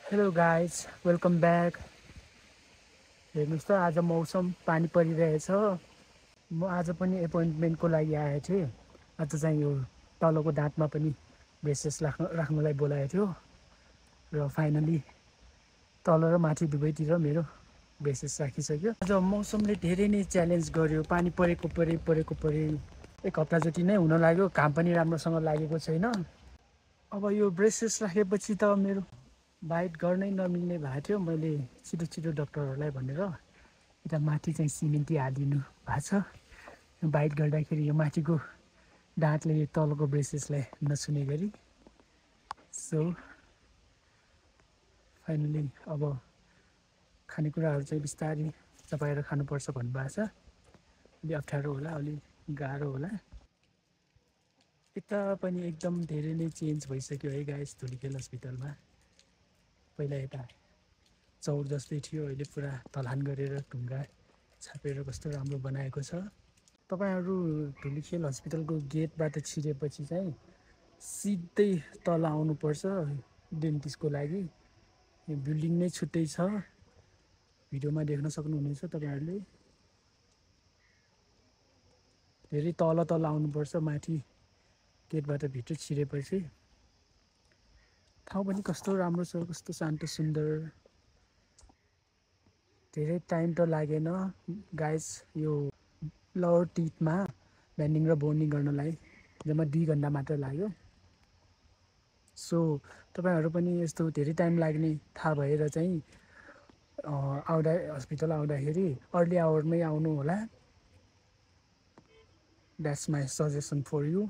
Hello guys welcome back. हेर्नुहोस् त आज मौसम पानी परिरहेछ। म आज पनि एपोइन्टमेन्टको लागि आएको थिएँ। आज चाहिँ यो तलको दाँतमा पनि ब्रेसेस राख्नलाई बोलाएको थियो र फाइनली तल र माथि दुवैतिर मेरो ब्रेसेस राखिसक्यो। आज मौसमले धेरै नै च्यालेन्ज गर्यो। पानी परेको एक हप्ता जति नै हुन लाग्यो। घाम पनि राम्रोसँग लागेको छैन। अब यो ब्रेसेस राखेपछि त मेरो बाइट गर्नै नमिल्ने भएको थियो। मैले छिटो डक्टरहरूलाई भनेर यता माथि चाहिँ सिमेन्टी हालिदिनु भएको छ। बाइट गर्दाखेरि यो माथिको दाँतले यो तलको ब्रेसेसलाई नछुने गरी। सो फाइनली अब खानेकुराहरू चाहिँ बिस्तारै चपाएर खानुपर्छ भन्नुभएको छ। अलि अप्ठ्यारो होला, अलि गाह्रो होला। यता पनि एकदम धेरै नै चेन्ज भइसक्यो है गाइस धुलिखेल हस्पिटलमा। पहिला यता चौर जस्तै थियो, अहिले पुरा ढलान गरेर ढुङ्गा छापेर कस्तो राम्रो बनाएको छ। तपाईँहरू धुलिखेल हस्पिटलको गेटबाट छिरेपछि चाहिँ सिधै तल आउनुपर्छ डेन्टिस्टको लागि। यो बिल्डिङ नै छुट्टै छ, भिडियोमा देख्न सक्नुहुनेछ तपाईँहरूले। धेरै तल आउनुपर्छ, माथि गेटबाट भित्र छिरेपछि। ठाउँ पनि कस्तो राम्रो छ, कस्तो शान्त सुन्दर। धेरै टाइम त लागेन गाइस यो लोवर टिथमा बेन्डिङ र बोनिङ गर्नलाई। जम्मा 2 घन्टा मात्र लाग्यो। सो तपाईँहरू पनि यस्तो धेरै टाइम लाग्ने थाहा भएर चाहिँ हस्पिटल आउँदाखेरि अर्ली आवरमै आउनु होला। That's my suggestion for you.